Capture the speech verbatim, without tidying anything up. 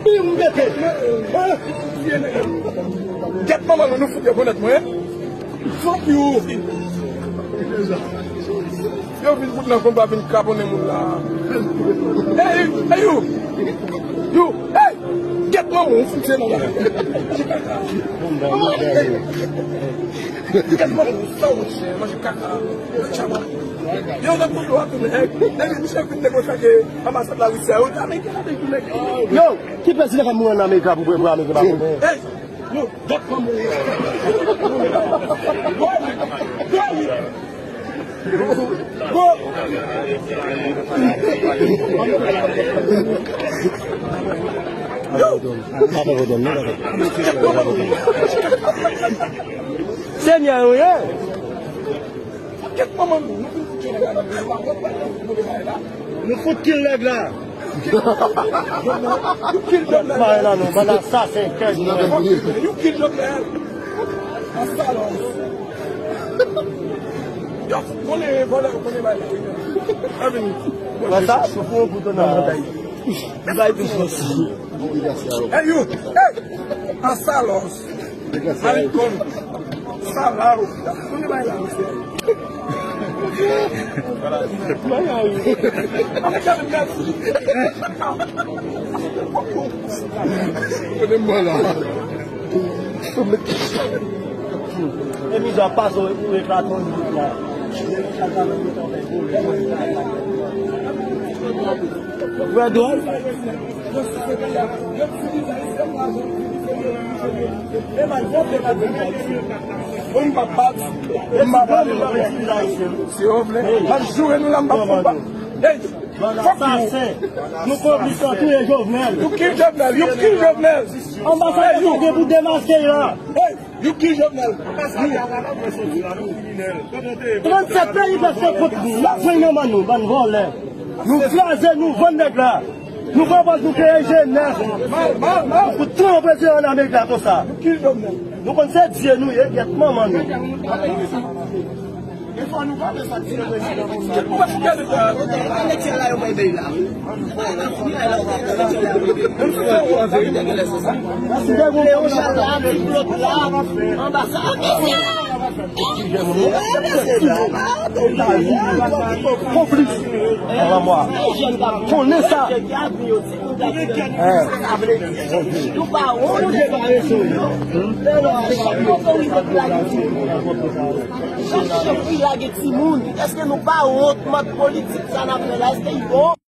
Pi m pete. Gèt manman nou, nou fout yo bonèt mwen. Fuck you. Yo vin fout nan konba, vin kraponnen moun la. Hey, hey, you. You, hey. Gèt manman ou, fout se nan la. Gèt manman ou, sa ou chè, manje kaka. Yo nan konba tou, nèg. Nèg, misye vin negosye ak anbasad Larisi a, yo ta men ki la vin nèg. Yo, ki prezidan k ap mouri ann Amerik la pou, pou Amerik pa konnen? Hey, yo, gèt manman ou. Go, go, go. Senyè, wi. Kèt manman nou, nou vin fout nèg la, nou pa konn pale, nou vin fout nèg la. Nou fout kill nèg la. You kill Jovenel. Mare la non, bann asasen, kèt. You kill Jovenel. Asalòs. Yo, konnen vòlè, konnen bay la. Avini. Wè sa, sou fon pou tonè nan montay. Bay tou fòs. Hey, you. Hey. Asalòs. Maricón. Salao. Konnen bay la, mesye. Bay la, wi. Konnen mwen la. E mizè ap pase ou eklate yon bout la. Wè dwòl. Bon, m p ap bat, m p ap bat. Si yo vle, m ap joure nou la, m p ap konba. Hey, fuck you. Nou konplis nan touye Jovenel. You kill Jovenel, you kill Jovenel. Anbasad la gen pou demaske la. Hey, you kill Jovenel. Trannsèt peyi pèp se kont nou. N ap jwenn nan men nou, bann vòlè. Nou kraze, nou vann nèg la. Nou pran pòz nou kreye jenès. Pou tan prezidan ann Amerik la konsa. Nou konn se dye nou ye, gèt manman nou. Konplis. Konnen sa. Nou pa wont. Chak chèf ki lage timoun. Èske nou pa wont mòd politik sa n ap fè la? Èske li bon?